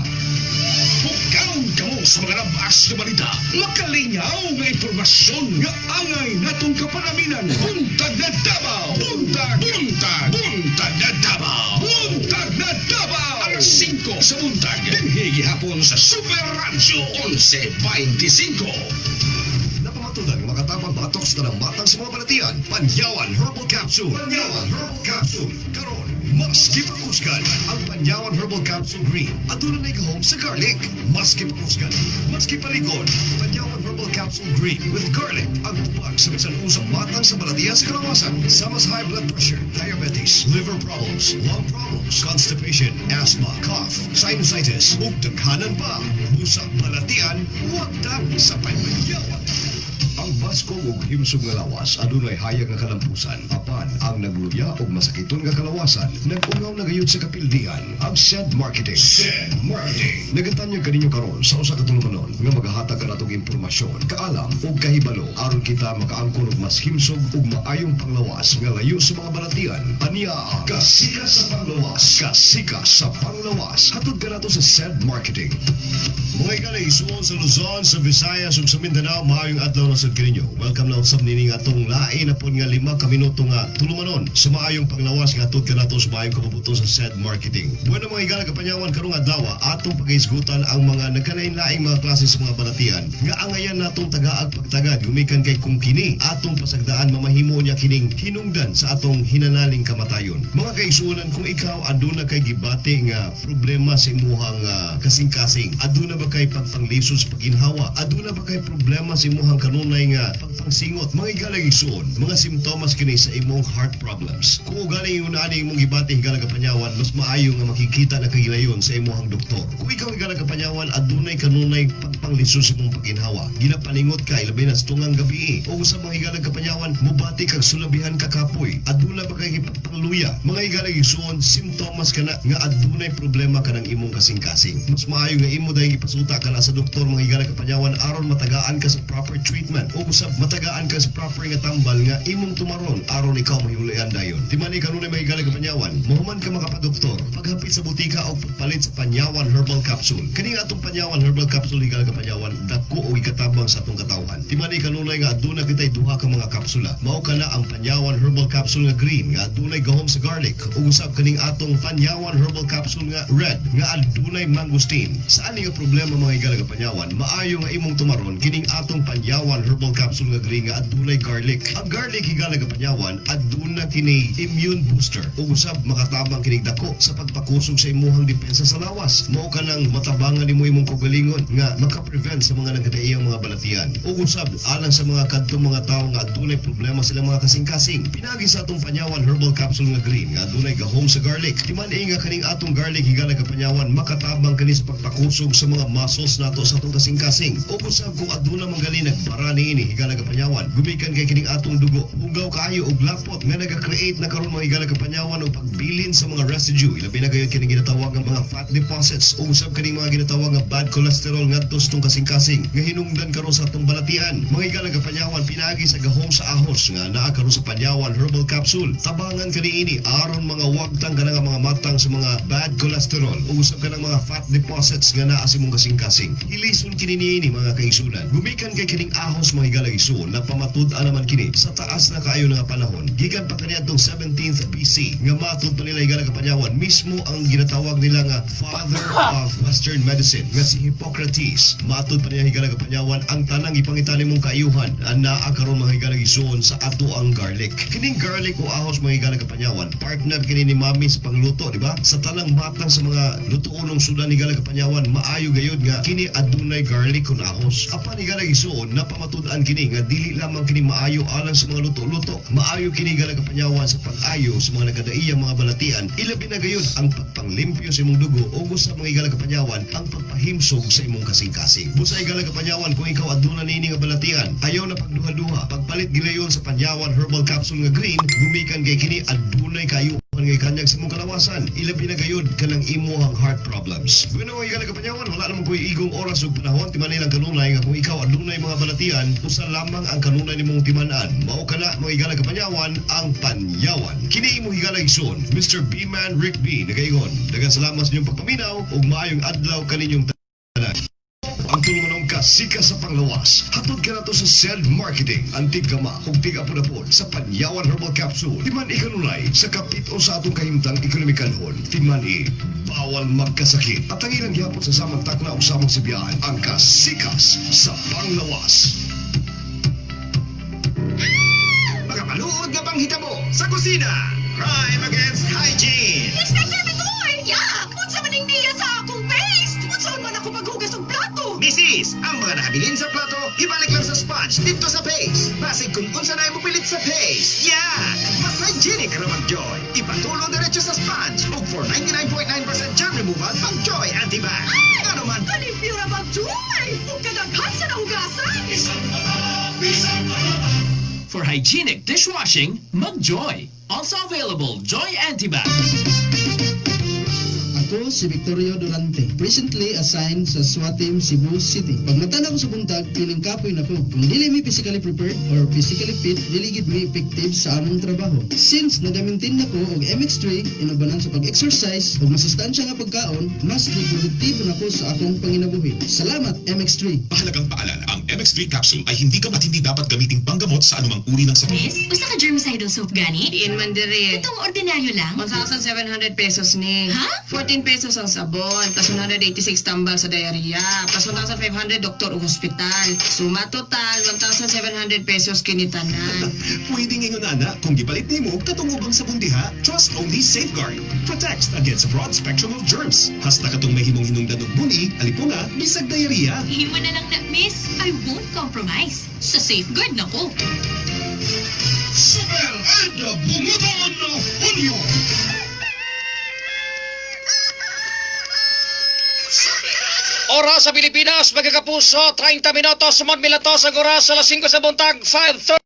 Pukaon kamo sa mga labas na balita, makalingaw nga impormasyon nga angay natong kapanaminan. Buntag na Davao! Buntag! Buntag! Buntag na Davao! Buntag na Davao! Alas 5 sa buntag, dinhi gihapon sa Super Radyo 11.25. Napamatudan nga makatabang batok sa tanang matang sa mga balatian. Panyawan Herbal Capsule. Panyawan Herbal Capsule. Karon, mas gipakusgan ang Panyawan Herbal Capsule Green. Aduna na gahom sa garlic. Mas gipakusgan, mas gipalikon. Panyawan Herbal Capsule Green with garlic ang tubag sa bisan usang matang sa balatian sa kalawasan. Sama sa high blood pressure, diabetes, liver problems, lung problems, constipation, asthma, cough, sinusitis, ug daghanan pa. Busa balatian, wagtang sa Panyawan. Ang baskog ug himsog nga lawas adunay hayag nga kalampusan, apan ang nagluya og masakiton nga kalawasan nag-ungaw na gayud sa kapildihan. Ang SED Marketing. SED Marketing. Nagatanyag kaninyo karon sa usa ka tulumanon nga magahatag kanatong impormasyon, kaalam ug kahibalo aron kita makaangkon og mas himsog ug maayong panglawas nga layo sa mga balatian. Ania ang Kasika sa Panglawas. Kasika sa Panglawas. Hatod kanato sa SED Marketing. Mga higala igsuon sa Luzon, sa Visayas ug sa Mindanao, maayong adlaw na sad kaninyo. Welcome na usab nining atong lain na pod nga 5 ka minuto nga tulumanon sa maayong panglawas nga hatod kanato sa maayong kabubutong sa SED Marketing. Bueno, mga higala kapanyawan, karong adlaw atong paghisgutan ang mga nagkalain-laing mga klase sa mga balatian nga angayan natong tagaag pagtagad gumikan kay kung kini atong pasagdaan, mamahimo niya kining hinungdan sa atong hinanaling kamatayon. Mga kaigsuonan, kung ikaw aduna kay gibati nga problema sa imuhang kasing-kasing, aduna ba kay pagpanglisod sa paginhawa, aduna ba kay problema sa imuhang kanunay nga pagpangsingot, mga higala igsuon, mga simptomas kini sa imong heart problems. Kung ugali yung ani imong gibati, higala kapanyawan, mas maayo nga makikita na kagilayon sa imuhang doktor. Kung ikaw, higala kapanyawan, adunay kanunay pagpanglisod sa imong paginhawa, ginapalingot ka ilabi na sa tungang gabi, o sa mga higala kapanyawan, mubati kag sulabihan ka kapoy, aduna ba kay pagpangluya, mga higala igsuon, simptomas kana nga adunay problema kanang imong kasing-kasing. Mas maayo nga imo dahil ipasuta ka na sa doktor, mga higala kapanyawan, aron matagaan ka sa proper treatment o usab matagaan ka sa proper nga tambal nga imong tumaron aron ikaw mahibuluan dayon. Timani kanunay, mga higala kapanyawan, mahuman ka makapadoktor, paghapit sa butika o pagpalit sa Panyawan Herbal Capsule. Kani nga atong Panyawan Herbal Capsule, higala kapanyawan, dako og ikatabang sa atong katawhan. Timani kanunay nga aduna kitay duha ka mga kapsula. Mao kana ang Panyawan Herbal Capsule nga green nga adunay gahom sa garlic ug usab kaning atong Panyawan Herbal Capsule nga red nga adunay mangosteen. Sa ani nga problema, mga higala kapanyawan, maayo nga imong tumaron kining atong Panyawan Herbal Capsule nga green nga adunay garlic. Ang garlic, higala kapanyawan, aduna kini immune booster ug usab makatabang kinig dako sa pagpakusog sa imuhang depensa sa lawas. Mao kanang matabangan nimo imong kaugalingon nga makaprevent sa mga nagkadaiyang mga balatian. Ug usab alang sa mga kadtong mga tawo nga adunay problema silang mga kasing-kasing. Pinagi sa atong Panyawan Herbal Capsule nga green nga adunay gahom sa garlic. Timan nga kaning atong garlic, higala kapanyawan, makatabang kini sa pagpakusog sa mga muscles nato sa atong kasing-kasing. Ug usab kung aduna man gali nagbara niini, higala kapanyawan, gumikan kay kining atong dugo hugaw kaayo og lapot nga naga-create na karon, mga higala kapanyawan, og pagbilin sa mga residue, ilabi na gayud kining ginatawag nga mga fat deposits ug usab kaning mga ginatawag nga bad cholesterol ngadto sa atong kasing-kasing nga hinungdan karon sa atong balatian. Mga higala kapanyawan, pinagi sa gahom sa ahos nga naa karon sa Panyawan Herbal Capsule, tabangan kaniini aron mga wagtang kanang mga matang sa mga bad cholesterol ug usab kanang mga fat deposits nga naa sa imong kasing-kasing. Hilison kini niini, mga kaigsunan, gumikan kay kining ahos, mga higala igsuon, na pamatud-an naman kini sa taas na kaayo nga panahon gikan pa kaniadtong 17th BC nga matud pa nila, higala kapanyawan, mismo ang ginatawag nila nga father of Western medicine nga si Hippocrates. ahos. Matud pa niya, higala kapanyawan, ang tanang ipangita nimong kaayuhan naa karon, mga higala igsuon, sa ato ang garlic. Kining garlic o ahos, mga higala kapanyawan, partner kini ni mami sa pangluto, di ba? Sa tanang matang sa mga lutoonong sudan, higala kapanyawan, maayo gayud nga kini adunay garlic kun ahos. Apan, higala igsuon, napamatud-an kini nga dili lamang kini maayo alang sa mga luto-luto. Maayo kini, higala kapanyawan, sa pag-ayo sa mga nagkadaiyang mga balatian, ilabi na gayud ang pagpanglimpyo sa imong dugo ug sa mga higala kapanyawan ang pagpahimsog sa imong kasing-kasing. Busa, higala kapanyawan, kung ikaw aduna nini nga balatian, ayaw na pagduha-duha. Pagpalit gilayon sa Panyawan Herbal Capsule nga green, gumikan kay kini adunay kayo ngay kanyag sa imong kalawasan. Ilabi na gayud kanang imuhang heart problems. Bueno, mga higala kapanyawan, wala naman ko'y igong oras ug panahon. Timan lang kanunay nga kung ikaw adunay mga balatian, usa lamang ang kanunay nimong timan-an. Mao kana, mga higala kapanyawan, ang Panyawan. Kini imong higala igsoon, Mr. B-Man Rick B. Nagaingon. Daghang salamat sa inyong pagpaminaw ug maayong adlaw kaninyong tanan. Ang tulumanong kasika sa panglawas. Hatod ka na to sa Sed Marketing, ang tigkama ug tig-apod-apod sa Panyawan Herbal Capsule. Timan ikanunay sa kapit o sa atong kahimtang ekonomikanhon. Timan i, bawal magkasakit. At ang ilang gihapon sa samang takna o samang sibiyaan, ang kasikas sa panglawas. Mga maluod nga panghitabo sa kusina. Crime against hygiene. Inspector Bitoy! Ya! Unsa man ning niya sa akong paste? Unsaon man ako maghugas og plato? Misis, ang mga nakabilin sa plato, ibalik lang sa sponge dito sa paste. Basig kung unsa na mo pilit sa paste. Yeah! Mas hygienic ra mag-Joy. Ipatulo diretso sa sponge ug for 99.9% germ removal pang Joy Antibac. Ano man, Kalimpyo ra mag-Joy! Ug kadaghan sa nahugasan! For hygienic dishwashing, Mugjoy. Also available, Joy Antibac. Ako si Victorio Durante, presently assigned sa SWAT Team Cebu City. Pag mata na ko sa buntag, feeling kapoy na ko. Kung dili mi physically prepared or physically fit, dili gid mi effective sa among trabaho. Since nagamintin na ko og MX3, inubanan sa pag-exercise ug masustansya nga pagkaon, mas di produktibo na ko sa akong panginabuhi. Salamat MX3. Mahalagang paalala, ang MX3 capsule ay hindi gamot, hindi dapat gamiting panggamot sa anumang uri ng sakit. Miss, usa ka germicidal soap gani? Diin man dire. Itong ordinaryo lang? 1,700 pesos ni. Ha? 14 pesos ang sabon, plus 186 tambal sa diarrhea, plus 1,500 doktor ug hospital. Suma total, 1,700 pesos kini tanan. Pwedeng ingon ana kung gipalit nimo katong ubang sabon diha, trust only Safeguard. Protects against a broad spectrum of germs. Hasta katong mahimong hinungdan og buni, alipunga, bisag diarrhea. Himo na lang na, miss. I won't compromise. Sa Safeguard na ko. Super Ed Bunguton Hunyo. Oras sa Pilipinas, mga kapuso, 30 minutos, sumod milatos ang oras, alas 5 sa buntag, 5:30.